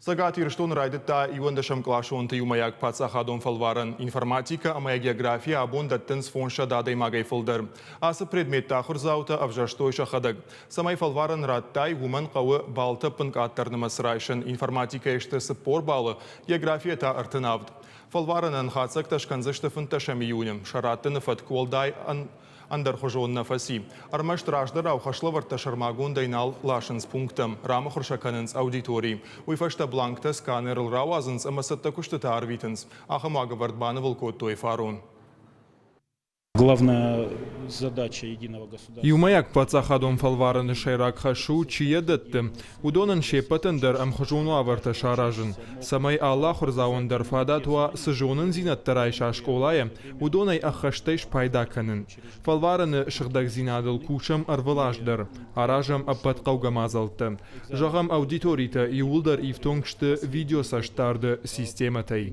Цӕгат Ирыстоны райдыдта иуӕндӕсӕмкъласонты иумӕйаг паддзахадон фӕлварӕн. Информатикӕ ӕмӕ географи абон дӕттынц 500 адӕймагӕй фылдӕр. Ацы предметтӕ ахуырдзаутӕ ӕвзӕрстой сӕхӕдӕг. Цӕмӕй фӕлварӕн радтай, уымӕн хъӕуы баллтӕ ӕппынкъаддӕр нымӕц райсын. Информатикӕйы сты 40 баллы, географийӕ та 37. Фӕлварӕнӕн хатдзӕгтӕ скӕндзысты фынддӕсӕм июны. Сӕ раттыны фӕтк уӕлдай ӕндӕрхуызон нӕ фӕци. Ӕрмӕст раздӕрау хӕслӕвӕрдтӕ сӕрмагондӕй нал ласынц пункттӕм, рамыхуыр сӕ кӕнынц аудиторийы. Уый фӕстӕ бланктӕ сканерыл рауадзынц ӕмӕ цӕттӕ куыстытӕ арвитынц. Ахӕм уагӕвӕрд банывыл кодтой фарон. Главная задача единого государства. Иумӕйаг паддзахадон фӕлварӕны сӕйраг хӕс у, чи йӕ дӕтты, уыдонӕн се ппӕтӕн дӕр ӕмхуызон уавӕртӕ саразын, цӕмӕй алы ахуырдзауӕн дӕр фадат уа, цы зонындзинӕдтӕ райса скъолайӕ, уыдонӕй ӕххӕстӕй спайда кӕнын. Фӕлварӕны сыгъдӕгдзинадыл кусӕм ӕрвылаз дӕр, аразӕм ӕппӕт хъӕугӕ мадзӕлттӕ. Зӕгъӕм, аудиторитӕ иууылдӕр ифтонг сты видеоцӕстдарды системӕтӕй.